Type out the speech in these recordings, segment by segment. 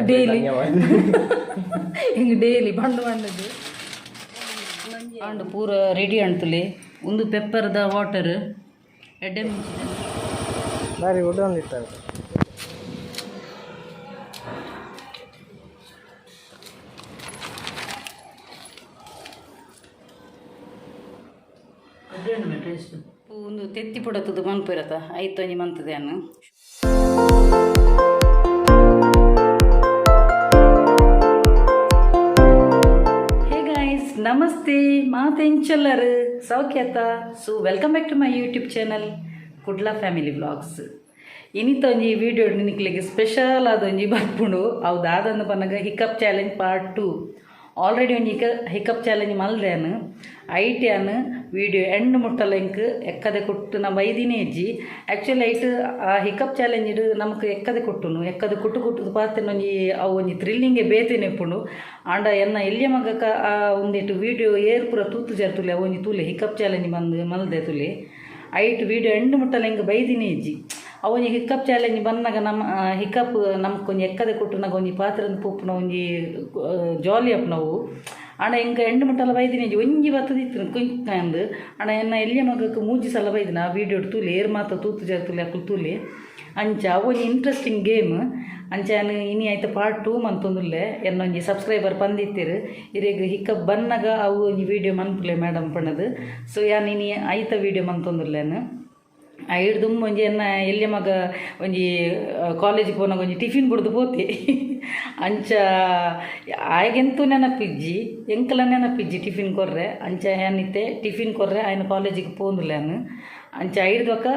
Daily. ಧನ್ಯವಾದ. ಹಿಂಗೆ daily ಬಂಡು ಬಂಡದು ಅಂಡ್ ಪೂರ ರೆಡಿ ಅಂಟುಲೆ. ಒಂದು ಪೆಪ್ಪರ್ದ ವಾಟರ್ ಎಡ್ಡೆ ಮುಂಚಿದ. ಬಾರಿ ಉಡೊಂದಿತ್ತು. ಟೇಸ್ಟ್ ಒಂದು ತೆತ್ತಿ ಪುಡತದ ಮನ್ಪಿರತ್ತ ಐತೊಂಜಿ ಒಂಜಿ ಮಂತದೆ ಅನ್ನು. ಹೇ ಗಾಯ್ಸ್, ನಮಸ್ತೆ. ಮಾತೆಂಚಲ್ಲರು ಸೌಖ್ಯತ? So welcome back to my YouTube channel Kudla family vlogs. ಇನಿತ ಒಂಜಿ ವಿಡಿಯೋ ನಿಕ್ಲೆಗ್ ಸ್ಪೆಷಲ್ ಆದ ಒಂಜಿ ಬರ್ಪುಂಡು. ಅವು ದಾದಂದು ಪನ್ನಗ ಹಿಕಪ್ ಚಾಲೆಂಜ್ ಪಾರ್ಟ್ 2. ಆಲ್ರೆಡಿ ಒಂಜಿ ಹಿಕಪ್ ಚಾಲೆಂಜ್ ಮಲ್ದೇನು. ಐಟ್ಯಾನ್ ವಿಡಿಯೋ ಎಂಡ್ ಮುಟ್ಟಲ ಎಂಕ್ ಎಕ್ಕದೆ ಕೊಟ್ಟು ನಮ್ಮ ಬೈದಿನೇ ಇಜ್ಜಿ. ಆ್ಯಕ್ಚುಲಿ ಐಟ್ ಆ ಹಿಕಪ್ ಚಾಲೆಂಜ್ ನಮಕ್ ಎಕ್ಕದೆ ಕೊಟ್ಟುನು, ಎಕ್ಕದೆ ಕುಟ್ಟು ಕುಟ್ಟು ಪಾತೆನ ಒಂಜಿ ಅವು ಒಂಜಿ ಥ್ರಿಲ್ಲಿಂಗೆ ಬೇತೆನೆ ಇಪ್ಪುಂಡು. ಆಂಡ ಎನ್ನ ಎಲ್ಯ ಮಗಕ ಆ ಒಂದಿಟ್ಟು ವಿಡಿಯೋ ಏರ್ ಪೂರ ತೂತು ಜಾರ್ ತುಲೆ, ಅವು ಒಂಜಿ ತೂಲೆ ಹಿಕಪ್ ಚಾಲೆಂಜ್ ಬಂದು ಮಲ್ದೆ ತುಲೆ. ಐಟ್ ವಿಡಿಯೋ ಎಂಡ್ ಮುಟ್ಟಲ ಎಂಕ್ ಬೈದಿನೇ ಇಜ್ಜಿ. ಅವು ಒಂಜಿ ಹಿಕ್ಕಪ್ ಚಾಲೆಂಜ್ ಬಂದಾಗ ನಮ್ಮ ಹಿಕ್ಕಪ್ ನಮ್ಗೆ ಒಂಜಿ ಎಕ್ಕದೆ ಕೊಟ್ಟುನಾಗ ಒಂಜಿ ಪಾತ್ರದ ಪೂಪುನ ಒಂಜಿ ಜಾಲಿ ಅಪ್ಪನವು. ಆಂಡ ಎಂಕ್ ಎಂಡ್ ಮುಟ್ಟಲ ಬೈದಿನಿ ಇಜ್ಜಿ. ಒಂಜಿ ಬತ್ತದಿತ್ತು ಕುಂಕಂದು. ಆಂಡ ಎನ್ನ ಎಲ್ಯ ಮಗಕ್ಕೆ ಮೂಜಿ ಸಲ ಬೈದಿನ. ಆ ವಿಡಿಯೋ ತೂಲೆ, ಏರ್ ಮಾತ ತೂತು ಜಾರ್ ತುಲೆ, ಅಕುಲು ತೂಲೆ. ಅಂಚ ಅವು ಒಂಜಿ ಇಂಟ್ರೆಸ್ಟಿಂಗ್ ಗೇಮ್. ಅಂಚ ಯಾನ್ ಇನಿ ಆಯ್ತು ಪಾರ್ಟ್ 2 ಮಂತೊಂದುಲ್ಲೆ. ಎನ್ನ ಒಂಜಿ ಸಬ್ಸ್ಕ್ರೈಬರ್ ಪಂದಿತ್ತೆರ್, ಇರೆಗ್ ಹಿಕ್ಕಪ್ ಬನ್ನಗ ಅವು ಒಂಜಿ ವಿಡಿಯೋ ಮನ್ಪುಲೆ ಮೇಡಮ್ ಪಣ್ಣದು. ಸೊ ಯಾನ್ ಇನಿ ಐತ ವಿಡಿಯೋ ಮಂತೊಂದುಲ್ಲೇನು. ಐಡ್ದುಂಬು ಒಂಜಿ ಎನ್ನ ಎಲ್ಯ ಮಗ ಒಂಜಿ ಕಾಲೇಜಿಗೆ ಪೋನಾಗ ಒಂಜಿ ಟಿಫಿನ್ ಬುಡ್ದು ಪೋತೆ. ಅಂಚ ಆಯೆಗೆಂತೂ ನೆನಪಿಜ್ಜಿ, ಎಂಕಲ ನೆನಪಿಜ್ಜಿ ಟಿಫಿನ್ ಕೊರ್ರೆ. ಅಂಚ ಏನಿತ್ತೆ ಟಿಫಿನ್ ಕೊರ್ರೆ ಆಯ್ನ ಕಾಲೇಜಿಗೆ ಪೋಂದುಲ್ಲೇನು. ಅಂಚ ಐಡ್ದೊಕ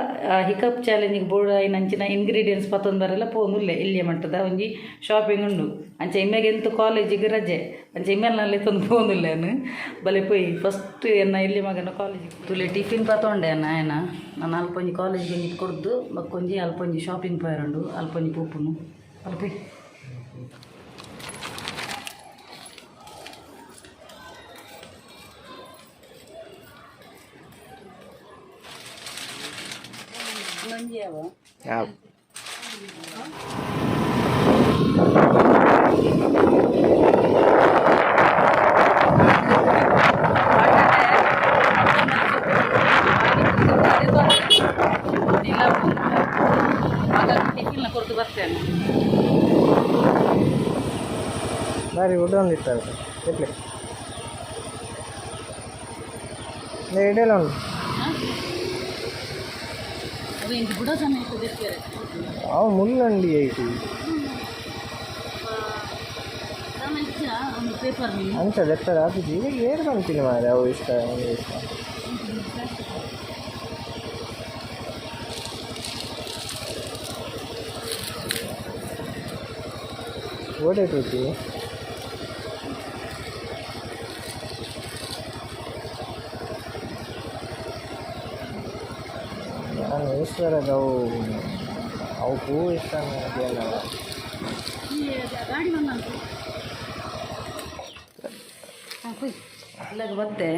ಹಿಕಪ್ ಚಾಲೆಂಜಿಗೆ ಬೋರ್ಡ್ ಆಯ್ನ ಅಂಚಿನ ಇಂಗ್ರೀಡಿಯೆಂಟ್ಸ್ ಪತ್ತೊಂದು ಬರೆಲ್ಲ ಪೋಂದುಲ್ಲೆ. ಎಲ್ಯ ಮಟ್ಟದ ಒಂಜಿ ಶಾಪಿಂಗ್ ಉಂಡು. ಅಂಚ ಇಮ್ಮೆಗೆ ಎಂತು ಕಾಲೇಜಿಗೆ ರಜೆ. ಅಂಚ ಇಮ್ಮೆಲ್ನಲ್ಲಿ ತಂದು ಪೋಂದುಲ್ಲೇನು. ಬಲೆ ಪೋಯಿ ಫಸ್ಟ್ ಎನ್ನ ಎಲ್ಯ ಮಗನ ಕಾಲೇಜಿಗೆ ತುಲೆ ಟಿಫಿನ್ ಪತ್ತೊಂಡೆ ಅನ್ನ ಆಯನ. ನಾನು ಅಲ್ಪ ಒಂಜಿ ಕಾಲೇಜಿಗೆ ಒಂಜಿ ಕೊಡ್ದು ಬೊಕ್ಕೊಂಜಿ ಅಲ್ಪ ಒಂಜಿ ಶಾಪಿಂಗ್ ಪೋಯರುಂಡು. ಅಲ್ಪ ಒಂಜಿ ಪೋಪುನು ಅಲ್ಪ. ಒಂಜಿ ಯಾವ ಯಾವ ಟಿಫಿನ್ ಕೊಡ್ದು ಬರ್ತೇನೆ. ಬಾರಿ ಉಡೊಂದಿತ್ತು. ಎಟ್ಲೆ ಇಡಲ್ಲ ಉಂಟು. ಅದು ಇಂಚ ಬುಡ ಸಮೇತ ದೆಕ್ಕೆರೆ. ಅವು ಮುಲ್ಲಂಡಿ ಐತಿ. ಒಂದು ಪೇಪರ್ ಮೀನು. ಅಂಚ ದೆಪ್ಪದ ಆಪುಜಿ. ಈಗ ಏರು ಬಂತೀನಿ ಮಾರೆ. ಅವು ಇಷ್ಟ, ಅವ್ನಿಗೆ ಇಷ್ಟ. ಓಡೇಟ್ ಹೋಗ್ತೀನಿ ನಾನು. ಈಶ್ವರದ ಅವು ಅವು ಹೂ ಇಷ್ಟ ಅದೆಲ್ಲ. ಗಾಡಿ ಬಂದಂತು. ಹಾಂ, ಕುಯ್ ಇಲ್ಲಾಗ ಬತ್ತೆ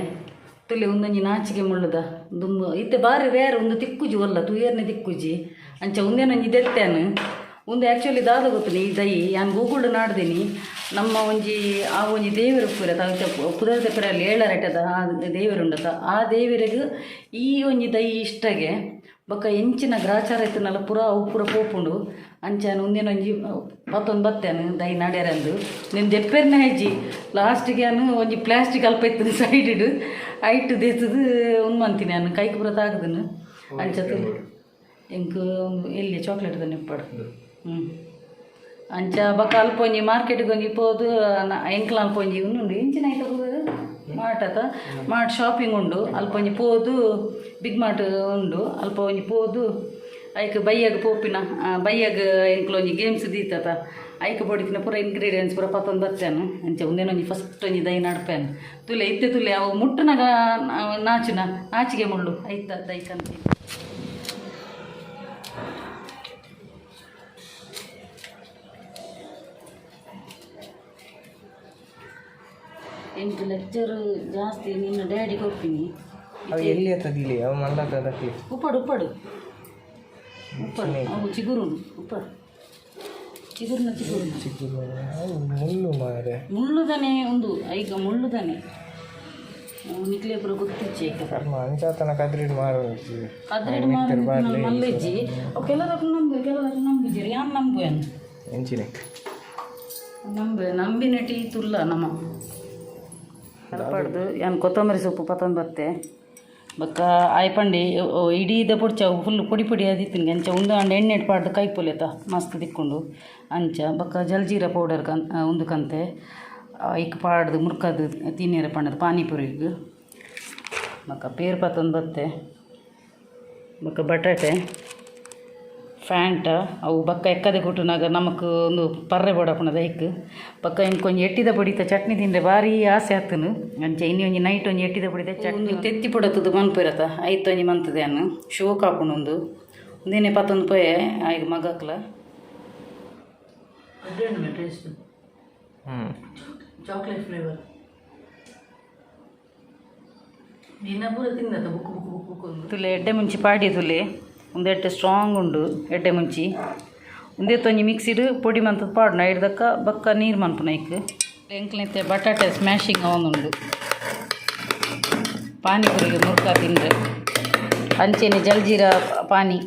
ತುಲಿ. ಒಂದೊಂಜಿ ನಾಚಿಕೆ ಮುಳ್ಳುದ ದುಂಬು ಇತ್ತೆ ಬಾರಿ ರೇರ್ ಒಂದು ತಿಕ್ಕುಜಿ ಒಲ್ಲ ತುಯರ್ನೆ ತಿಕ್ಕುಜಿ. ಅಂಚ ಒಂದೇನೊಂಜಿ ದೆತ್ತೇನು. ಒಂದು ಆ್ಯಕ್ಚುಲಿ ದಾದ ಗೊತ್ತುನಿ, ಈ ದೈ ಯಾನ್ ಗೂಗುಲ್ಡ್ ನಾಡ್ದೀನಿ. ನಮ್ಮ ಒಂಜಿ ಆ ಒಂಜಿ ದೇವರು ಪೂರ ಪುದರ್ ದೆಪ್ಪರಲ್ಲಿ ಏಳರಟದ ಆ ದೇವರುಂಡತ. ಆ ದೇವರಿಗೆ ಈ ಒಂಜಿ ದೈ ಇಷ್ಟಗೆ. ಬೊಕ್ಕ ಎಂಚಿನ ಗ್ರಾಚಾರ ಇತ್ತನಲ್ಲ ಪೂರ ಅವು ಪೂರ ಪೋಪುಂಡು. ಅಂಚಾನ ಒಂದೇನೊಂಜಿ ಪತ್ತೊಂದು ಬತ್ತೇನು ದೈ ನಡ್ಯರಂದು ನಿನ್ನ ದೆಪ್ಪೆರ್ನೆ ಹೆಜ್ಜಿ. ಲಾಸ್ಟಿಗೆ ನಾನು ಒಂಜಿ ಪ್ಲಾಸ್ಟಿಕ್ ಅಲ್ಪ ಇತ್ತು ಸೈಡ್ ಐಟ್ ದೇತದು ಉಂದು ಮಂತೀನಿ ನಾನು ಕೈಗೆ ಪೂರ ತಾಗದನು. ಅಂಚ ಎಂಕ್ ಎಲ್ಲಿ ಚಾಕ್ಲೇಟ್ ನೆಪ್ಪಾಡು. ಹ್ಞೂ, ಅಂಚ ಬೊಕ್ಕ ಅಲ್ಪ ಒಂಜಿ ಮಾರ್ಕೆಟ್ಗೆ ಒಂಜಿ ಪೋದು ಎಂಕ್ಲ ಅಲ್ಪ ಒಂಜಿ ಉಂಡು. ಎಂಚಿನ ಐತ ಮಾರ್ಟ್ ಅತ, ಮಾರ್ಟ್ ಶಾಪಿಂಗ್ ಉಂಡು. ಅಲ್ಪ ಒಂಜಿ ಪೋದು, ಬಿಗ್ ಮಾರ್ಟ್ ಉಂಡು. ಅಲ್ಪ ಒಂಜಿ ಪೋದು ಐಕ್ ಬಯ್ಯಗ್ ಪೋಪಿನ. ಬಯ್ಯಗ್ ಎಂಕ್ಲ ಒಂಜಿ ಗೇಮ್ಸ್ ದೀತತ. ಐಕ್ ಪೊಡಿತಿನ ಪೂರ ಇಂಗ್ರೀಡಿಯೆಂಟ್ಸ್ ಪೂರ ಪತ್ತೊಂದು ಬತ್ತೇನು. ಅಂಚ ಒಂದೇನೊಂಜಿ ಫಸ್ಟ್ ಒಂಜಿ ದೈ ನಡ್ಪೇನು ತುಲೆ ಇತ್ತೆ ತುಲೆ. ಅವು ಮುಟ್ಟುನಗ ನಾಚುನ ನಾಚಿಗೆ ಮುಳ್ಳು ಐತ ದೈಕಂತಿ. ಎಂಟು ಲೆಕ್ಚರ್ ಜಾಸ್ತಿ ನಿನ್ನ ಡ್ಯಾಡಿ ಕೊಡ್ತೀನಿ. ಅವು ಎಲ್ಲಿ ಹತ್ತದಿಲ್ಲ, ಅವು ಮಲ್ಲತ್ತದಕ್ಕೆ. ಉಪ್ಪಡು ಉಪ್ಪಡು ಉಪ್ಪಡು, ಅವು ಚಿಗುರು ಉಪ್ಪಡು. ಚಿಗುರ್ನ ಚಿಗುರ್ನ. ಚಿಗುರು, ಅವು ಮುಳ್ಳು ಮಾರೆ. ಮುಳ್ಳುದನೆ ಉಂದು, ಐಗ ಮುಳ್ಳುದನೆ. ನಿಕ್ಲೆ ಪೂರ ಗೊತ್ತಿಜ್ಜಿ ಐಕ. ಕರ್ಮ, ಅಂಚಾತನ ಕದ್ರಿಡ್ ಮಾರು. ಕದ್ರಿಡ್ ಮಾರು ಮಲ್ಲಿಜ್ಜಿ. ಅವು ಕೆಲವರಕ್ಕೆ ನಂಬು, ಕೆಲವರಕ್ಕೆ ನಂಬುಜಿ. ಯಾನ್ ನಂಬುವೆನ್. ಎಂಚಿನೆ? ನಂಬೆ, ನಂಬಿನ ಟೀ ತುಲ್ಲ ನಮ್ಮ ಪಡ್ದು. ಯಾನ್ ಕೊತ್ತಂಬರಿ ಸೊಪ್ಪು ಪತ್ತೊಂದು ಬತ್ತೆ. ಬೊಕ್ಕ ಆಯ್ ಪಂಡಿ ಇಡೀ ಪೊಡ್ಚ ಫುಲ್ ಪೊಡಿ ಪೊಡಿ ಆದಿತ್ತಿನ ಅಂಚ ಉಂದು ಆಂಡ ಎಣ್ಣೆ ಪಾಡ್ದು ಕೈಪೊಲೆತ ಮಸ್ತ್ ತಿಕ್ಕೊಂಡು ಅಂಚ. ಬೊಕ್ಕ ಜಲ್ಜೀರ ಪೌಡರ್ ಕನ್ ಉಂದು ಕಂತೆ ಐಕ್ ಪಾಡ್ದು ಮುರ್ಕದು ತಿನ್ಯರೆ ಪಂಡದು ಪಾನಿಪುರಿಗ್. ಬೊಕ್ಕ ಪೇರ್ ಪತ್ತೊಂದು ಬತ್ತೆ. ಬೊಕ್ಕ ಬಟಾಟೆ, ಫ್ಯಾಂಟ, ಅವು ಬೊಕ್ಕ ಎಕ್ಕದೆ ಕುಟ್ಟುನಾಗ ನಮಕ್ ಒಂದು ಪರ್ರೆ ಬೋಡಾಪುನದ ಐಕ್. ಬೊಕ್ಕ ಎಂಕ್ ಒಂಜಿ ಎಟ್ಟಿದ ಪೊಡಿತ ಚಟ್ನಿ ತಿಂದರೆ ಭಾರಿ ಆಸೆ ಆತುಂಡು. ಅಂಚ ಇನಿ ಒಂಜಿ ನೈಟ್ ಒಂಜಿ ಎಟ್ಟಿದ ಪೊಡಿತ ಚಟ್ನಿ ತೆತ್ತಿ ಪೊಡತದು ಮನ್ಪುರತ ಐತ ಒಂಜಿ ಮಂತದೆ ಅನ್ನು ಶೋಕ್ ಆಪುಂಡು. ಉಂದು ಉಂದೇನೆ ಪತ್ತೊಂದು ಪೋಯೆ ಆಯ್ಗ್ ಮಗಕ್ಲ. ಟೇಸ್ಟ್. Chocolate flavour. ನಿನ್ನ ಪೂರ ತಿಂದತ ಬುಕ್ಕು ಬುಕ್ಕು ಬುಕ್ಕು ಬುಕ್ಕು. ತುಲೆ ಎಡ್ಡೆ ಮುಂಚಿ ಪಾಡಿ ತುಲೆ. ಒಂದು ಎಡ್ಡೆ ಸ್ಟ್ರಾಂಗ್ ಉಂಡು ಎಡ್ಡೆ ಮುಂಚಿ. ಉಂದೇ ಒಂಜಿ ಮಿಕ್ಸಿಡ್ ಪೊಡಿ ಮಂತದ ಪಾಡುನ ಐಡ್ದಕ್ಕ ಬೊಕ್ಕ ನೀರು ಮನ್ಪುನ ಐಕ್. ಎಂಕ್ಲೈತೆ ಬಟಾಟೆ ಸ್ಮ್ಯಾಶಿಂಗ್ ಆವೊಂದುಂಡು ಪಾನಿಪುರಿಗೆ ಮುರ್ಕ ತಿಂದರೆ. ಅಂಚೆನೆ ಜಲ್ಜೀರ ಪಾನಿ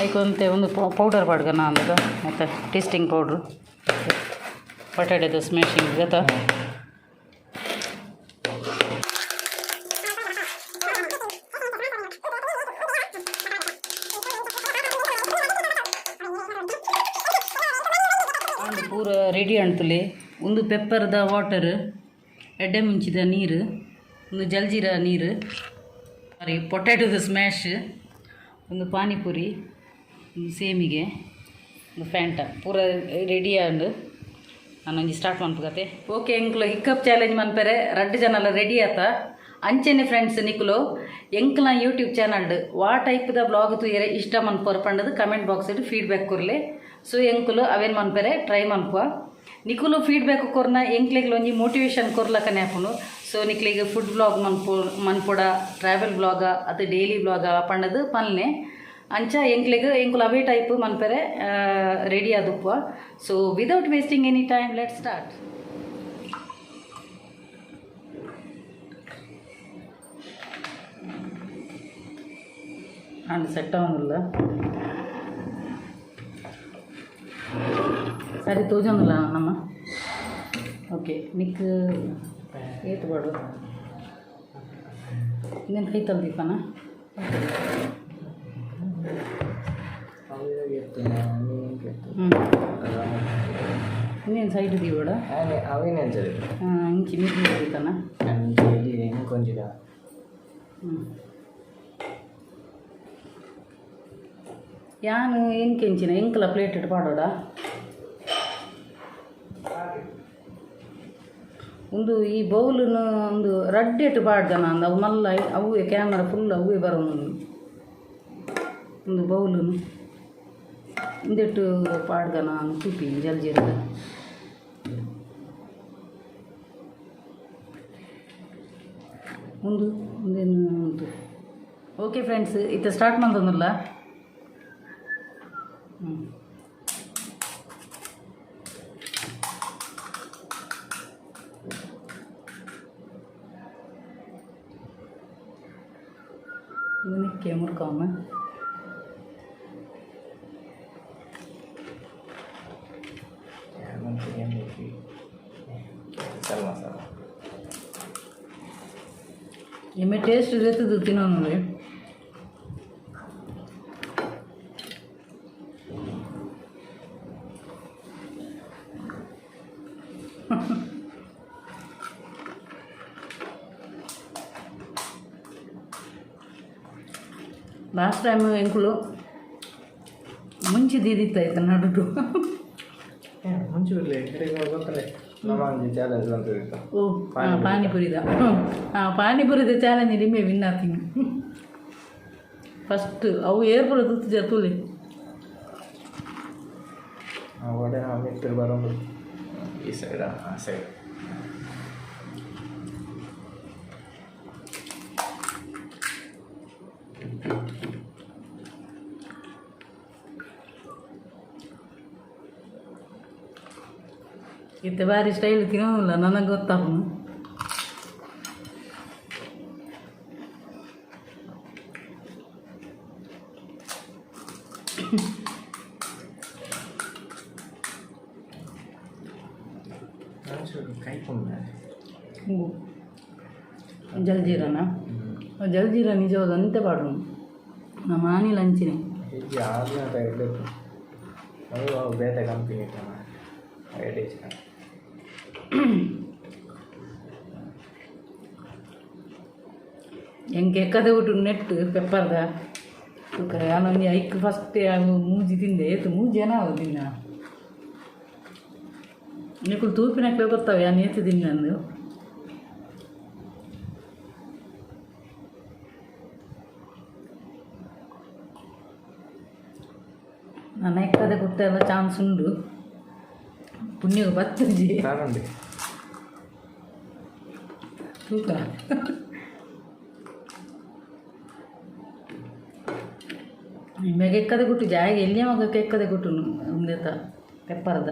ಐಕೊಂತೆ ಒಂದು ಪೌಡರ್ ಪಾಡ್ಗನ ಅಂದದ ಮತ್ತು ಟೇಸ್ಟಿಂಗ್ ಪೌಡ್ರು. ಬಟಾಟೆದ ಸ್ಮ್ಯಾಶಿಂಗ್ ಗೊತ್ತಾ? ಆಂಡ್ ಪೂರ ರೆಡಿ ಅಂಟುಲೆ. ಒಂದು ಪೆಪ್ಪರ್ದ ವಾಟರ್, ಎಡ್ಡೆ ಮುಂಚಿದ ನೀರು, ಒಂದು ಜಲ್ಜೀರ ನೀರು, ಸಾರಿ, ಪೊಟ್ಯಾಟೊದ ಸ್ಮ್ಯಾಶ್, ಒಂದು ಪಾನಿಪುರಿ, ಒಂದು ಸೇಮಿಗೆ, ಒಂದು ಫ್ಯಾಂಟ ಪೂರ ರೆಡಿ ಆಂಡ್. ನಾನೊಂಜಿ ಸ್ಟಾರ್ಟ್ ಮನ್ಪುಗತೆ. ಓಕೆ, ಎಂಕ್ಲು ಹಿಕ್ಕಪ್ ಚಾಲೆಂಜ್ ಮನ್ಪೆರೆ ರಡ್ಡ್ ಜನಲ ರೆಡಿ ಆತ. ಅಂಚೆನೆ ಫ್ರೆಂಡ್ಸ್, ನಿಕುಲು ಎಂಕ್ಲ ಯೂಟ್ಯೂಬ್ ಚಾನಲ್ಡ್ ವಾ ಟೈಪ್ದ ಬ್ಲಾಗ್ ತೂಯರೆ ಇಷ್ಟ ಮನ್ಪುವರ್ ಪಂಡದು ಕಮೆಂಟ್ ಬಾಕ್ಸ್ ಫೀಡ್ಬ್ಯಾಕ್ ಕೊರ್ಲೆ. ಸೊ ಎಂಕುಲು ಅವೇನು ಮನ್ಪೆರೆ ಟ್ರೈ ಮನ್ಪುವ. ನಿಕುಲು ಫೀಡ್ಬ್ಯಾಕ್ ಕೊರ್ನ ಎಂಕ್ಲೆಗ್ಲ ಒಂಜಿ ಮೋಟಿವೇಶನ್ ಕೊರ್ಲಕನೆ ಆಪುಂಡು. ಸೊ ನಿಕ್ಲೆಗ್ ಫುಡ್ ಬ್ಲಾಗ್ ಮನ್ಪು ಮನ್ಪೊಡ, ಟ್ರಾವೆಲ್ ಬ್ಲಾಗ ಅತ್ ಡೈಲಿ ಬ್ಲಾಗ ಪಂಡದು ಪನ್ಲೆ. ಅಂಚ ಎಂಕ್ಲೆಗ್ ಎಂಕುಲು ಅವೇ ಟೈಪ್ ಮನ್ಪೆರೆ ರೆಡಿ ಆದುಪ್ಪುವ. So without wasting any time, let's start. And set ಆವೊಂದುಲ್ಲ. ಸರಿ ತೋಜೊಂದುಲ್ಲ ನಮ್ಮ. ಓಕೆ, ನಿಕ್ ಏತ್ ಬೋಡು? ಇನ್ನೇನು ಕೈ ದೀಪನ? ಹ್ಞೂ, ಇನ್ನೇನು ಸೈಡ್ ದೀವಡ? ಅವೇನೆ. ಹಾಂ, ಇಂಚಿ ಮಿರ್ಚಿ ದೀಪನ. ಕೊಂಚಿದ. ಹ್ಞೂ, ಯಾನ್ ಎಂಕೆಂಚಿನ ಎಂಕಲ ಪ್ಲೇಟ್ ಇಟ್ಟು ಪಾಡೋಡ. ಒಂದು ಈ ಬೌಲುನು ಒಂದು ರಡ್ಡೆಟ್ ಪಾಡ್ದನ ಅಂದ್. ಅವು ಮಲ್ಲ ಅವುವೆ ಕ್ಯಾಮರಾ ಫುಲ್ ಅವುವೆ ಬರೋನು. ಒಂದು ಬೌಲುನು ಉಂದೆಟ್ಟು ಪಾಡ್ದನ ತೂಪಿ ಜಲ್ಜೀರದ. ಉಂದು ಉಂದೇನು ಉಂಟು. ಓಕೆ ಫ್ರೆಂಡ್ಸ್, ಇತ್ತೆ ಸ್ಟಾರ್ಟ್ ಮಂತೊಂದುಲ್ಲ. ಹ್ಞೂ, ನಿಕ್ಕೆ ಮುರ್ಕೊಮ್ಮ. ಚಲ್ ಮಸಾಲ. ಎಮ್ಮೆ ಟೇಸ್ಟ್ ಇರ್ತದೆ ತಿನ್ನೋನು. ಲಾಸ್ಟ್ ಟೈಮ್ ಎಂಕುಲು ಮುಂಚೆ ದೀದಿತ್ತಾಯ್ತು ನಡುಟು. ಮುಂಚೆ ಬರಲಿ ಗೊತ್ತಲೇ, ನಮ್ಮ ಒಂಜಿ ಚಾಲೆಂಜ್ ಅಂತ. ಓ, ಪಾನಿಪುರಿದ. ಹಾಂ, ಪಾನಿಪುರಿದ ಚಾಲೆಂಜ್ ನಿಮ್ಮೆ ವಿನ್ ಆತೀನಿ ಫಸ್ಟ್. ಅವು ಏರ್ಪುರ ತುತ್ತು ತೂಲೆ. ವಡೆ ಮಿತ್ತರ್ ಬರೋದು ಈ ಸೈಡ್, ಆ ಸೈಡ್. ಇತ್ತೆ ಬಾರಿ ಸ್ಟೈಲ್ ತಿನ್ನೋದಿಲ್ಲ ನನಗೆ ಗೊತ್ತಾಪುನು. ಕೈ ಪುಣ್ಯ. ಜಲ್ಜೀರನ, ಜಲ್ಜೀರ ನಿಜವಾದ ಅಂತೆ ಪಾಡು ನಮ್ಮ ಮಾನಿ ಲಂಚಿನಿ. ಹೆಜ್ಜೆ ಆದ್ನ ಇರಬೇಕು. ಅದು ಅವು ಬೇತೆ ಕಂಪನಿ ಎಡೆ. ಎಂಕ್ ಎಕ್ಕದೆ ಬಿಟ್ಟು ನೆಟ್ ಪೆಪ್ಪರ್ದ ತೂಕ ಯಾನೊಂಜಿ ಐಕ್ ಫಸ್ಟ್ ಮೂಜಿ ತಿಂದೆ. ಏತ್ ಮೂಜಿ ಏನ ತಿನ್ನ. ನಿಕುಲು ತೂಪಿನಕ್ಲೆ ಗೊತ್ತವೆ ಯಾನ್ ಏತ್ ತಿಂದೆ ಅಂದು. ನನ್ನ ಎಕ್ಕದೆ ಕುಟ್ಟೆಲ್ಲ ಚಾನ್ಸ್ ಉಂಡು. ಪುಣ್ಯಗೆ ಬತ್ತುಜಿ. ಕಾರುಂಡಿ. ತೂಕ ನಿಮಗೆ ಎಕ್ಕದೆ ಗುಟ್ಟು ಜಾಗ ಎಲ್ಲಿಯ ಮಗಕ್ಕೆ ಎಕ್ಕದೆ ಗುಟ್ಟು ಉಂದೆತ ಪೆಪ್ಪರ್ದ.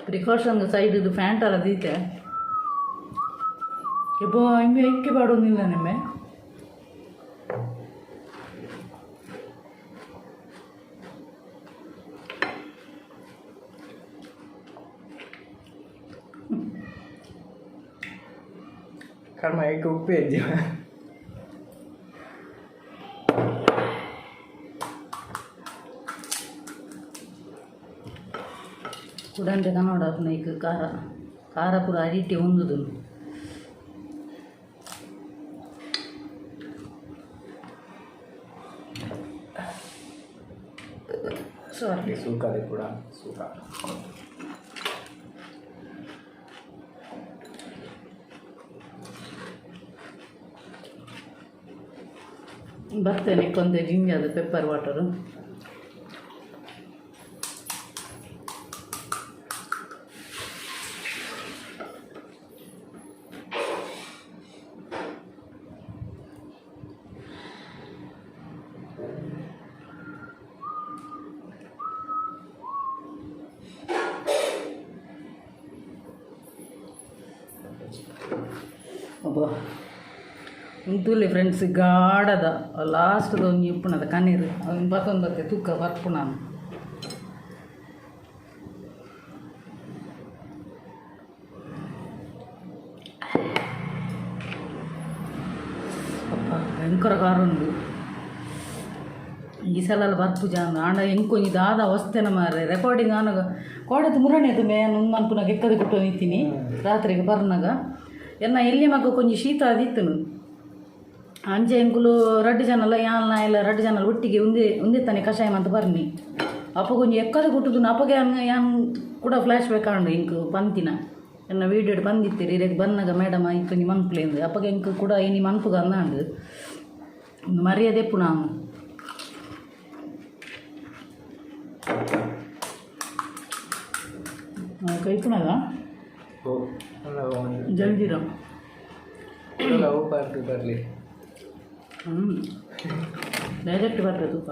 ಪ್ರಿಕಾಷನ್ ಸೈಡ್ ಇದು ಫ್ಯಾಂಟ್ ಅಲ್ಲ ದೀತೆ. ಎಬ್ಬೋ ಇಂಬೆ ಎಕ್ಕೆ ಪಾಡೊಂದಿಲ್ಲ ನಿಮ್ಮೆ. ಕರ್ಮ ಏಕೆ ಉಪ್ಪು ಹೆಜ್ಜೆ. ಕುಡಂಟೆ ಕನ್ನಡ ಐಕ್ ಖಾರ ಖಾರ ಪೂರ ಅರಿಟಿ ಹೊಂದುದು. ಸಾರಿ. ಸೂಕದೆ ಕೂಡ ಸೂಕ. ಬರ್ತೇನೆ ಕೊಂದೆ ಜಿಂಜಾದ ಪೆಪ್ಪರ್ ವಾಟರು. ಅಬ್ಬಾ, ಉಂತುಲೆ ಫ್ರೆಂಡ್ಸ್, ಗಾಢದ ಲಾಸ್ಟ್ದ ಒಂಜಿ ಉಪ್ಪುನದ ಕಣ್ಣೀರು ಅವ್ನು ಬತ್ತೊಂದತ್ತೆ. ತೂಕ ಬರ್ಪುಣ. ಅಪ್ಪ, ಭಯಂಕರ ಖಾರ ಉಂಡು. ಈ ಸಲ ಬರ್ಪು ಜಾನ ಆಂಡ ಎಂಕೊಂಜಿ ದಾದ ಅವಸ್ಥೆನ ಮಾರ್ರೆ. ರೆಕಾರ್ಡಿಂಗ್ ಆನಗ ಕೋಡೆದ ಮುರಣೆ ಮೇ ಮನ್ಪುನಾಗ ಎಕ್ಕದೆ ಕುಟ್ಟು ನಿಂತೀನಿ. ರಾತ್ರಿಗೆ ಬರ್ನಾಗ ಎನ್ನ ಎಲ್ಲಿ ಮಗ ಕೊಂಚ ಶೀತ ಆದಿತ್ತನು. ಅಂಚೆ ಎಂಕುಲು ರಡ್ಡು ಜನಲ ಯಾನ್ ಎಲ್ಲ ರಡ್ಡು ಜನ ಒಟ್ಟಿಗೆ ಒಂದೇ ಒಂದೇ ತಾನೆ ಕಷಾಯ ಅಂತ ಬರ್ನಿ. ಅಪ್ಪ ಕೊಂಚ ಎಕ್ಕದ ಕುಟ್ಟುದು. ಅಪ್ಪಗೆ ಯಾನ್ ಯಾನ್ ಕೂಡ ಫ್ಲ್ಯಾಶ್ ಬ್ಯಾಕ್ ಆಂಡು. ಇಂಕ್ ಪಂತಿನ ಎನ್ನ ವೀಡಿಯೋ ಬಂದಿತ್ತೀರಿ. ಇರೆಗ್ ಬನ್ನಗ ಮೇಡಮ್ ಇಂಕ್ ಮನ್ಪುಲೇಂದು. ಅಪ್ಪಗೆ ಇಂಕ್ ಕೂಡ ಇನಿ ಮನ್ಪುಗ ಅಂದಾಂಡು. ಮರ್ಯಾದೆ ಪುನಃ ಕೈಪುಣಗ ಜಲ್ದಿರ. ಬರಲಿ. ಹ್ಞೂ, ಡೈರೆಕ್ಟ್ ಬರ್ತದೆ ತೂಕ.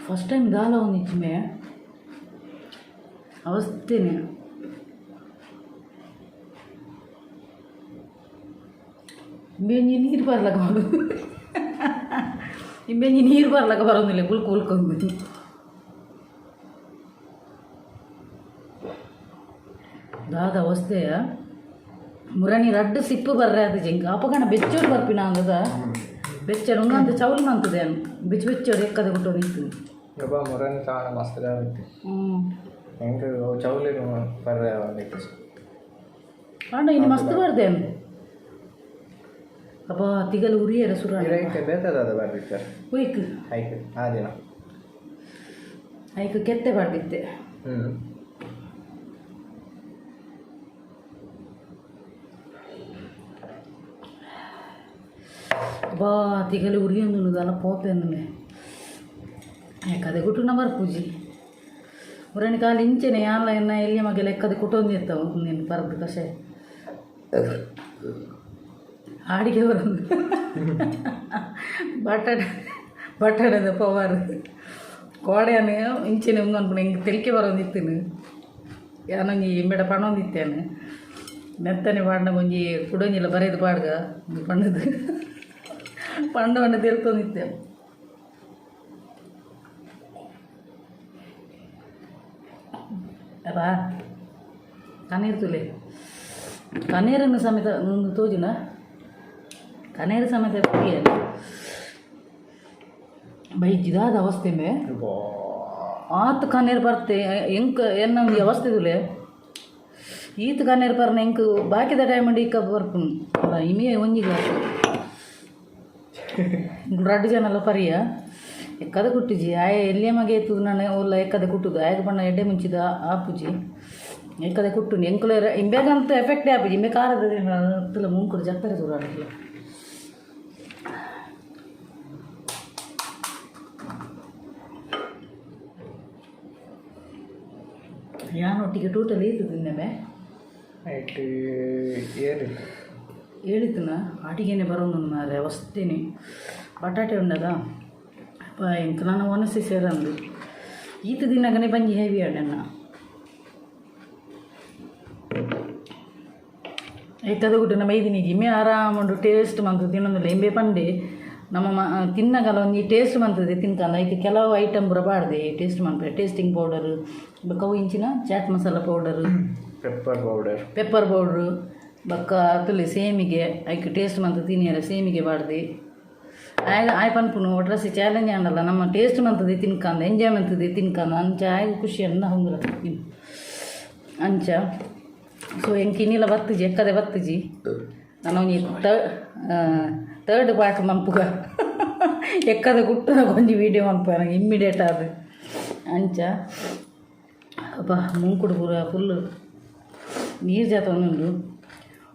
ಫಸ್ಟ್ ಟೈಮ್ ದಾಲ ಒಂದಿಚ್ಚುಮೆ ಅವಸ್ಥೆನೆ. ಇಂಬೆಂಜಿ ನೀರು ಬರ್ಲಕ ಬರು, ಇಂಬೆಂಜಿ ನೀರು ಬರ್ಲಕ ಬರೋದಿಲ್ಲ. ಕುಲ್ಕು ಕುಲ್ಕೊಂದು ದಾದ ಅವಸ್ಥೆಯ. ಮುರಣಿ ರಡ್ಡು ಸಿಪ್ಪು ಬರ್ರೆ ಅದು ಜಿಂಕ ಅಪಗಣ ಬೆಚ್ಚೋಡು ಬರ್ಪಿನ ಅಂದದ. ಬೆಚ್ಚಡು ಉನ್ನಂತ ಚೌಲಿ ಮಂತದೆ ಅನ್ ಬೆಚ್ಚ ಬೆಚ್ಚೋಡು ಎಕ್ಕದ ಗುಟ್ಟು ನಿಂತು. ಯಬ್ಬ, ಮುರಣಿ ತಾಣ ಮಸ್ತ್ ಆಗುತ್ತೆ. ಹ್ಞೂ. ಎಂಕ್ ಚೌಲಿ ಬರ್ರೆ ಒಂದಿತ್ತು. ಆಂಡ ಇನ್ನು ಮಸ್ತ್ ಬರ್ದೇನು. ಅಪ್ಪ, ತಿಗಲು ಉರಿಯರ ಸುರ. ಇರೈಕೆ ಬೇತದ ಬರ್ದಿತ್ತಾರೆ. ಒಯ್ಕ್? ಐಕ್ ಆ ದಿನ. ಐಕ್ ಕೆತ್ತೆ ಬರ್ದಿತ್ತೆ. ಹ್ಞೂ. ಅಬ್ಬಾ ತಿಗಲಿ ಉರಿಯೊಂದುಂಡು ಪೋಪೆಂದುಂಡೆ ಎಕ್ಕದೆ ಕುಟ್ಟುನ ಬರ್ಪುಜಿ ಉರಣಿ ಕಾಲು ಇಂಚೆನೆ ಯಾನ್ಲ ಎನ್ನ ಎಲ್ಲಿಯ ಮಗೆಲ ಎಕ್ಕದೆ ಕುಟ್ಟೊಂದು ಇತ್ತವು ನೀನು ಪರದ್ದು ಕಷಾಯ ಆಡಿಗೆ ಬರೋದು ಬಟಾಟೆ ಬಟಾಟೆದ ಪವಾರು ಕೋಡೆಯನ್ನು ಇಂಚೆನೆ ಒಂದು ಅನ್ಕೊಂಡು ಹಿಂಗೆ ತೆಲಿಕೆ ಬರೋದಿತ್ತಿನ ಯಾನೊಂಜಿ ಇಂಬೆಡ ಪಣೊಂದಿತ್ತೇನೆ ಮೆತ್ತನೆ ಪಾಡ್ನ ಒಂಜಿ ಕುಡೊಂಜಿಲ ಬರೆದು ಪಾಡ್ಗ ಪಂಡದು ಪಂಡ ಪಂಡ ತೆಲ್ತೊಂದಿತ್ತೆ. ಅಪ್ಪ ಕಣ್ಣೀರು ತುಲೆ ಕಣ್ಣೀರನ್ನು ಸಮೇತ ಒಂದು ತೋಜುನ ಕಣ್ಣೀರು ಸಮೇತ ಬೈಜಿದಾದ ಅವಸ್ಥೆ ಮೇ ಆತ್ ಕಣ್ಣೀರು ಬರ್ತೆ ಎಂಕ್ ಎನ್ನ ಒಂಜಿ ಅವಸ್ಥೆ ತುಲೆ ಈತ್ ಕಣ್ಣೀರು ಪರ್ನ ಎಂಕ್ ಬಾಕಿದ ಟೈಮ್ ಇಕ್ಕ ಬರ್ಪುನು ಅಲ್ಲ ಇಮಿಯೇ ಒಂಜಿ ಗ್ಲಾಸ್ ರಡ್ಡು ಜನಲ ಪರಿಯ ಎಕ್ಕದ ಕುಟ್ಟುಜಿ ಆಯೆ ಎಲ್ಲಿಯ ಮಗೆ ಎತ್ತುದು ನಾನು ಓಲ್ಲ ಎಕ್ಕದೆ ಕುಟ್ಟುದು ಆಯಗ ಬಣ್ಣ ಎಡ್ಡೆ ಮುಂಚಿದ ಆಪುಜಿ ಎಕ್ಕದೆ ಕುಟ್ಟುನಿ ಎಂಕುಲ ಇಂಬೇಗಂತ ಎಫೆಕ್ಟ್ ಆಪುಜಿ ಇಂಬೆ ಕಾರದ ತುಲ ಮೂಂಕುಡು ಜಪ್ಪರೆ ತೂರಾಡಲ್ಲ. ಯಾನೊಟ್ಟಿಗೆ ಟೋಟಲ್ ಏತು ತಿನ್ನಮೆ ನೈಟ್ ಏರಿತ್ತು ಹೇಳಿತನ ಆಟಿಗೆನೆ ಬರೋದು ಮಾರೆ ಅವಸ್ಥೆನೆ ಬಟಾಟೆ ಉಂಡದ ಅಪ್ಪ ಎಂಕ್ ನಾನು ಒನಸಿ ಸೇರಂದು ಈತ ದಿನಗನೆ ಬಂಜಿ ಹೆವಿ ಅಣ್ಣ ಎಕ್ಕದ ಗುಟ್ಟು ನಮ್ಮ ಐದಿನಿ ಜಿಮ್ಮೆ ಆರಾಮ ಉಂಡು ಟೇಸ್ಟ್ ಮಂತದೆ ತಿನ್ನೊಂದಿಲ್ಲ ಇಂಬೆ ಪಂಡೆ ನಮ್ಮ ಮ ತಿನ್ನಗಲ ಒಂಜಿ ಟೇಸ್ಟ್ ಮಂತದೆ ತಿನ್ಕಂದ ಐಕೆ ಕೆಲವು ಐಟಮ್ ಪೂರ ಬಾಡ್ದೆ ಟೇಸ್ಟ್ ಮನ್ಪೆ ಟೇಸ್ಟಿಂಗ್ ಪೌಡರ್ ಬೊಕ್ಕ ಅವು ಇಂಚಿನ chaat masala powder pepper powder pepper powder ಬೊಕ್ಕ ತುಲಿ ಸೇಮಿಗೆ ಐಕ್ ಟೇಸ್ಟ್ ಮಂತ್ ತಿನಿಯರ ಸೇಮಿಗೆ ಬಾಡ್ದು ಆಯ್ ಆಯ್ ಪನ್ಪುನು ಒಟ್ರಾಸಿ ಚಾಲೆಂಜ್ ಆಂಡಲ್ಲ ನಮ್ಮ ಟೇಸ್ಟ್ ಮಂತದೆ ತಿನ್ಕಂದ ಎಂಜಾಯ್ ಮಂತದೆ ತಿನ್ಕಂದ ಅಂಚ ಆಯ್ ಖುಷಿ ಅಂದ ಹೊಂಗುಲ ಅಂಚ. ಸೊ ಎಂಕ್ ಇನ್ನಿಲ ಬತ್ತುಜಿ ಎಕ್ಕದೆ ಬತ್ತುಜಿ ನಾನು ಒಂಜಿ ತರ್ಡ್ ಪಾರ್ಟ್ ಮನ್ಪುಗ ಎಕ್ಕದ ಕುಟ್ಟುನ ಒಂಜಿ ವೀಡಿಯೋ ಮನ್ಪು ನನಗೆ ಇಮ್ಮಿಡಿಯೇಟ್ ಆದ್ ಅಂಚ. ಅಬ್ಬಾ ಮೂಂಕುಡು ಪೂರ ಫುಲ್ ನೀರು ಜಾತ ಒಂದುಂಡು.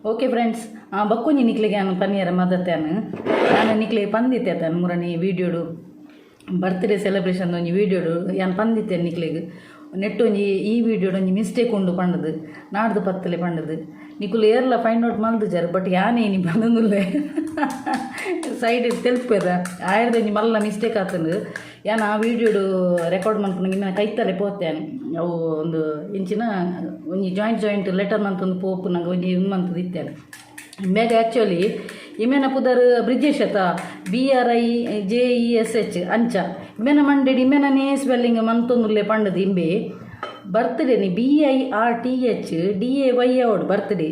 ಓಕೆ ಫ್ರೆಂಡ್ಸ್ ಬಕ್ಕೊಂಜಿ ನಿಕ್ಲೆಗೆ ಯಾನ್ ಪನಿಯರ ಮದತ್ಯಾನು ನಾನು ನಿಕ್ಲೆಗೆ ಪಂದಿತ್ತೆ ಆತನು ಮುರಣಿ ವೀಡಿಯೋಡು ಬರ್ತ್ಡೇ ಸೆಲೆಬ್ರೇಷನ್ ಒಂಜಿ ವೀಡಿಯೋಡು ಯಾನ್ ಪಂದಿತ್ತೇನೆ ನಿಕ್ಲೆಗ್ ನೆಟ್ ಒಂಜಿ ಈ ವೀಡಿಯೋಡು ಒಂಜಿ ಮಿಸ್ಟೇಕ್ ಉಂಡು ಪಂಡದು ನಾಡ್ದು ಪತ್ತಲೆ ಪಂಡದು ನಿಕುಲು ಏರ್ಲ ಫೈಂಡ್ ಔಟ್ ಮಲ್ದುಜಾರ್ ಬಟ್ ಯಾನೇ ನೀ ಪಂಡೊಂದುಲ್ಲೆ ಸೈಡ್ ತೆಲ್ಪೆದ ಆಯರ್ದ ಒಂಜಿ ಮಲ್ಲ ಮಿಸ್ಟೇಕ್ ಆತಂದು ಯಾನ್ ಆ ವೀಡಿಯೋಡು ರೆಕಾರ್ಡ್ ಮನ್ಪುನಗ ಇನ್ನ ಕೈತಲೆ ಪೋತೆ ಅವು ಒಂದು ಇಂಚಿನ ಒಂಜಿ ಜಾಯಿಂಟ್ ಜಾಯಿಂಟ್ ಲೆಟರ್ ಮಂತೊಂದು ಪೋಪುನಗ ಒಂಜಿ ಉಂದು ಮಂತುದು ಇತ್ತೇನೆ ಇಂಬೆಗ್ ಆ್ಯಕ್ಚುಲಿ ಇಮೆನ ಪುದರ್ ಬ್ರಿಜೇಶ್ ಅತ B R I J E S H ಅಂಚ ಇಮೆನ ಮಂಡೆಡ್ ಇಮೆನನೇ ಸ್ಪೆಲ್ಲಿಂಗ್ ಮಂತೊಂದುಲ್ಲೆ ಪಂಡದು ಇಂಬೆ ಬರ್ತ್ಡೇನಿ B I R T H D A Y ಅವಡ್ birthday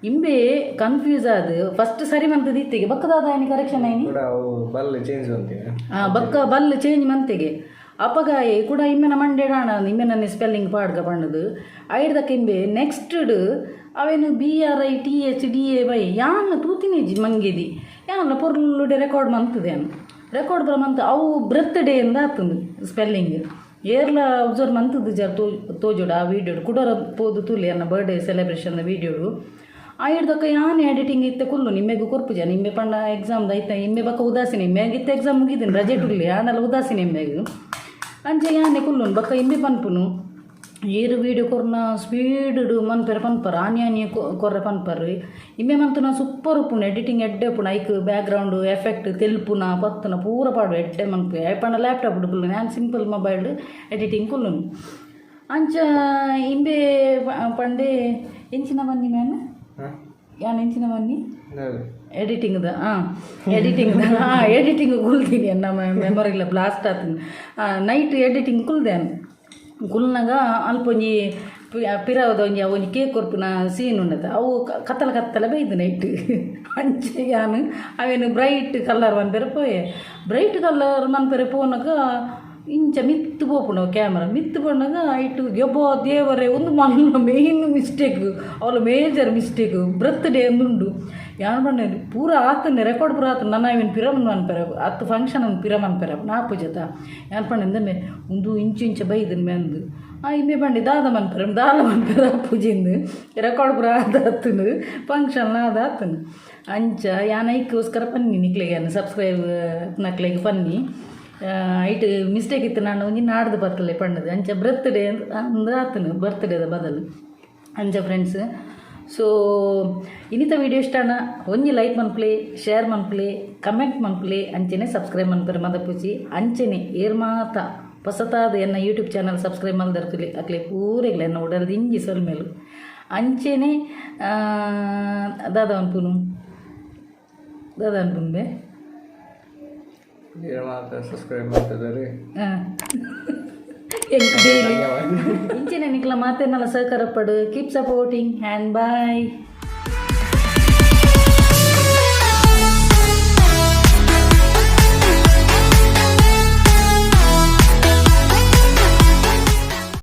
ಇಂಬೆ ಕನ್ಫ್ಯೂಸ್ ಆದ್ ಫಸ್ಟ್ ಸರಿ ಮಂತದ ಇತ್ತಿಗೆ ಬಕ್ಕದಾದ ಐನಿ ಕರೆಕ್ಷನ್ ಐನಿ ಕೂಡ ಅವು ಬಲ್ ಚೇಂಜ್ ಅಂತೀನಿ ಬಕ್ಕ ಬಲ್ ಚೇಂಜ್ ಮಂತೆಗೆ ಅಪಗಾಯೆ ಕೂಡ ಇಮ್ಮೆನ ಮಂಡೇಡಾಣ ಇಮ್ಮೆನನ್ನೇ ಸ್ಪೆಲ್ಲಿಂಗ್ ಪಾಡ್ಗ ಪಂಡದು ಐಡ್ದಕ್ಕೆ ಇಂಬೆ ನೆಕ್ಸ್ಟ್ ಅವೇನು B R I T H D A Y ಯಾನ್ ತೂತಿನೇಜಿ ಮಂಗೆದಿ ಯಾನ್ಲ ಪೊರ್ಲುಡೆ ರೆಕಾರ್ಡ್ ಮಂತದೆ ಅನ್ ರೆಕಾರ್ಡ್ ಬರ ಮಂತ್ ಅವು ಬ್ರತ್ ಡೇ ಇಂದ ಆತಂದು ಸ್ಪೆಲ್ಲಿಂಗ್ ಏರ್ಲ ಅಬ್ಸರ್ವ್ ಮಂತದ್ದು ಜರ್ ತೋ ತೋಜೋಡು ಆ ವೀಡಿಯೋಡು ಕುಡೋರ ಪೋದು ತೂಲಿ ಅನ್ನ ಬರ್ಡೇ ಸೆಲೆಬ್ರೇಷನ್ ವೀಡಿಯೋಡು ಐಡ್ದಕ್ಕ ಯಾನ್ ಎಡಿಟಿಂಗ್ ಇತ್ತೆ ಕುಲ್ಲು ನಿಮ್ಮೆಗು ಕೊರ್ಪುಜ ನಿಮ್ಮೆ ಪಂಡ ಎಕ್ಸಾಮ್ ಐತ ಇಮ್ಮೆ ಬಕ್ಕ ಉದಾಸೀನ ಇಮ್ಮೆಗ್ ಇತ್ತೆ ಎಕ್ಸಾಮ್ ಮುಗಿದಿನಿ ರಜೆ ಟುಲ್ಲಿ ಆಂಡಲ ಉದಾಸೀನ ಇಮ್ಮೆಗ್ ಅಂಚೆ ಯಾನೆ ಕುಲ್ಲುನು ಬಕ್ಕ ಇಂಬೆ ಪನ್ಪುನು ಏರು ವೀಡಿಯೋ ಕೊರ್ನ ಸ್ಪೀಡ್ ಮನ್ಪೆರೆ ಪನ್ಪರ್ ಆನಿ ಆನಿ ಕೊರ್ರೆ ಪನ್ಪರ್ ಇಂಬೆ ಮಂತುನ ಸೂಪರ್ ಉಪ್ಪುಂಡು ಎಡಿಟಿಂಗ್ ಎಡ್ಡೆ ಉಪ್ಪುಂಡು ಐಕ್ ಬ್ಯಾಕ್ಗ್ರೌಂಡ್ ಎಫೆಕ್ಟ್ ತೆಲ್ಪುನ ಪತ್ತುನ ಪೂರ ಪಾಡು ಎಡ್ಡೆ ಮನ್ಪು ಪಂಡ ಲ್ಯಾಪ್ಟಾಪ್ ಕುಲ್ಲುನು ಯಾನ್ ಸಿಂಪಲ್ ಮೊಬೈಲ್ ಎಡಿಟಿಂಗ್ ಕುಲ್ಲುನು ಅಂಚ ಇಂಬೆ ಪಂಡೆ ಎಂಚಿನ ಬನ್ನಿ ಮ್ಯಾನ್ ಯಾನ್ ಎಂಚಿನ ಬನ್ನಿ ಎಡಿಟಿಂಗ್ದ ಹಾಂ ಎಡಿಟಿಂಗ್ ಹಾಂ ಎಡಿಟಿಂಗ್ ಕುಲ್ತೀನಿ ನಮ್ಮ ಮೆಮೊರಿಲ್ಲ ಬ್ಲಾಸ್ಟ್ ಆತೀನಿ ನೈಟ್ ಎಡಿಟಿಂಗ್ ಕುಲ್ದೆ ಕುಲ್ನಾಗ ಅಲ್ಪ ಒಂಜಿ ಪಿರಾವದ ಒಂಜಿ ಒಂಜಿ ಕೇಕ್ ಕೊರ್ಪುನ ಸೀನ್ ಉಂಡತ ಅವು ಕತ್ತಲ ಕತ್ತಲ ಬೈದು ನೈಟ್ ಅಂಚೆ ಯಾನ್ ಅವೇನು ಬ್ರೈಟ್ ಕಲರ್ ಮನ್ಪೆರೆ ಪೋಯೆ ಬ್ರೈಟ್ ಕಲರ್ ಮನ್ಪೆರೆ ಪೋನಾಗ ಇಂಚ ಮಿತ್ತು ಪೋಪುಂಡು ಕ್ಯಾಮ್ರಾ ಮಿತ್ತು ಪೋನಾಗ ಐಟು ಯಬ್ಬೋ ದೇವರೇ ಒಂದು ಮಲ್ಲ ಮೇನ್ ಮಿಸ್ಟೇಕ್ ಅವಳ ಮೇಜರ್ ಮಿಸ್ಟೇಕ್ ಬರ್ತ್ ಡೇ ಅಂದುಂಡು ಯಾನ್ ಪಂಡ ಪೂರ ಆತನೆ ರೆಕಾರ್ಡ್ ಪೂರ ಆತನ ನನ್ನ ಇವನ್ ಪಿರಮನ್ ಮನ್ಪೆರೆ ಅತ್ತು ಫಂಕ್ಷನ್ ಅನ್ ಪಿರ ಮನ್ಪೆರೆ ನಾಪು ಜತ ಯಾನ್ ಪಂಡ ಎಂದಮೆ ಒಂದು ಇಂಚು ಇಂಚ ಬೈದನ್ ಮೆಂದು ಇಂಬೆ ಪಂಡೆ ದಾದ ಮನ್ಪೆರೆ, ದಾಲ ಮನ್ಪೆರೆ ಆಪುಜಿಂದ್. ರೆಕಾರ್ಡ್ ಪೂರ ಆದಾತುಂಡು, ಫಂಕ್ಷನ್ ಆದಾತುಂಡು. ಅಂಚ ಯಾನ್ ಐಕ್ಕೋಸ್ಕರ ಪನ್ನಿ ನಿಕ್ಲೆಗ್, ಯಾನ್ ಸಬ್ಸ್ಕ್ರೈಬ್ ನಕ್ಲೆಗ್ ಪನ್ನಿ, ಐಟ್ ಮಿಸ್ಟೇಕ್ ಇತ್ತು ನಾನು ಒಂಜಿ ನಾಡ್ದು ಬತ್ತಲೆ ಪಂಡದು. ಅಂಚ ಬರ್ತ್ಡೇ ಅಂದ್ ಆತುಂಡು, ಬರ್ತ್ಡೇದ ಬದಲು. ಅಂಚ ಫ್ರೆಂಡ್ಸ್, ಸೊ ಇನಿತ ವಿಡಿಯೋ ಇಷ್ಟನ ಒಂಜಿ ಲೈಕ್ ಮನ್ಪುಲೆ, ಶೇರ್ ಮನ್ಪುಲೆ, ಕಮೆಂಟ್ ಮನ್ಪುಲೆ. ಅಂಚೆನೆ ಸಬ್ಸ್ಕ್ರೈಬ್ ಮನ್ಪೆರೆ ಮದಪುಜಿ. ಅಂಚೆನೆ ಏರ್ ಮಾತ ಹೊಸತಾದ ಎನ್ನ ಯೂಟ್ಯೂಬ್ ಚಾನಲ್ ಸಬ್ಸ್ಕ್ರೈಬ್ ಮಲ್ದರ್ತುಲೆ, ಅಕ್ಲೆ ಪೂರೆಗ್ಲ ಎನ್ನ ಉಡಲ್ ದಿಂಜಿ ಸೊಲ್ಮೆಲು. ಅಂಚೆನೆ ದಾದ ಅನ್ಪುನು, ದಾದ ಅನ್ಪುನು ಬೇ? ಏರ್ ಮಾತ ಸಬ್ಸ್ಕ್ರೈಬ್ ಮಾಡ್ತಿದ್ದಾರೆ. ಡೈಲಿ ಇಂಚೆನೆ ನಿಕ್ಲ ಮಾತೆರ್ನಲ ಸಹಕಾರ ಪಡು. Keep supporting and bye.